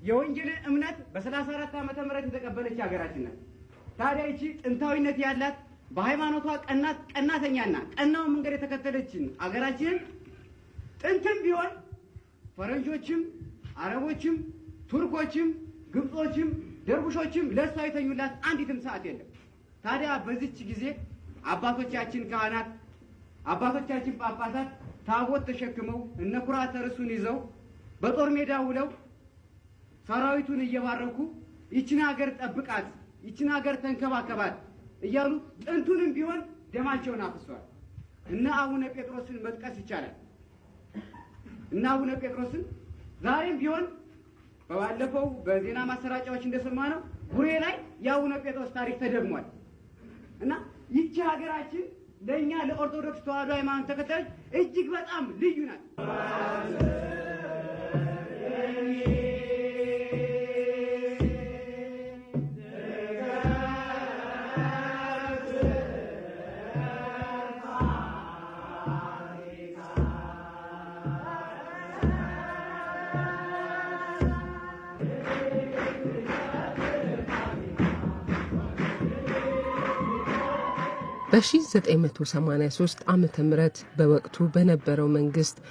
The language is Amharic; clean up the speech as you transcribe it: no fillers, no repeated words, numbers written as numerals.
የወንጌልን እምነት በ34 ዓመተ ምህረት የተቀበለች ሀገራችን ናት። ታዲያ ይቺ ጥንታዊነት ያላት፣ በሃይማኖቷ ቀናት ቀናተኛና ቀናውን መንገድ የተከተለችን አገራችንን ጥንትም ቢሆን ፈረንጆችም፣ አረቦችም፣ ቱርኮችም፣ ግብጾችም፣ ደርቡሾችም ለእሷ የተኙላት አንዲትም ሰዓት የለም። ታዲያ በዚች ጊዜ አባቶቻችን ካህናት፣ አባቶቻችን ጳጳሳት ታቦት ተሸክመው፣ እነ ኩራተ ርሱን ይዘው፣ በጦር ሜዳ ውለው ሰራዊቱን እየባረኩ፣ ይችን ሀገር ጠብቃት፣ ይችን ሀገር ተንከባከባት እያሉ ጥንቱንም ቢሆን ደማቸውን አፍሷል። እነ አቡነ ጴጥሮስን መጥቀስ ይቻላል። እነ አቡነ ጴጥሮስን ዛሬም ቢሆን በባለፈው በዜና ማሰራጫዎች እንደሰማነው ቡሬ ላይ የአቡነ ጴጥሮስ ታሪክ ተደግሟል። እና ይቺ ሀገራችን ለእኛ ለኦርቶዶክስ ተዋሕዶ ሃይማኖት ተከታዮች እጅግ በጣም ልዩ ናት። በ1983 ዓ.ም በወቅቱ በነበረው መንግስት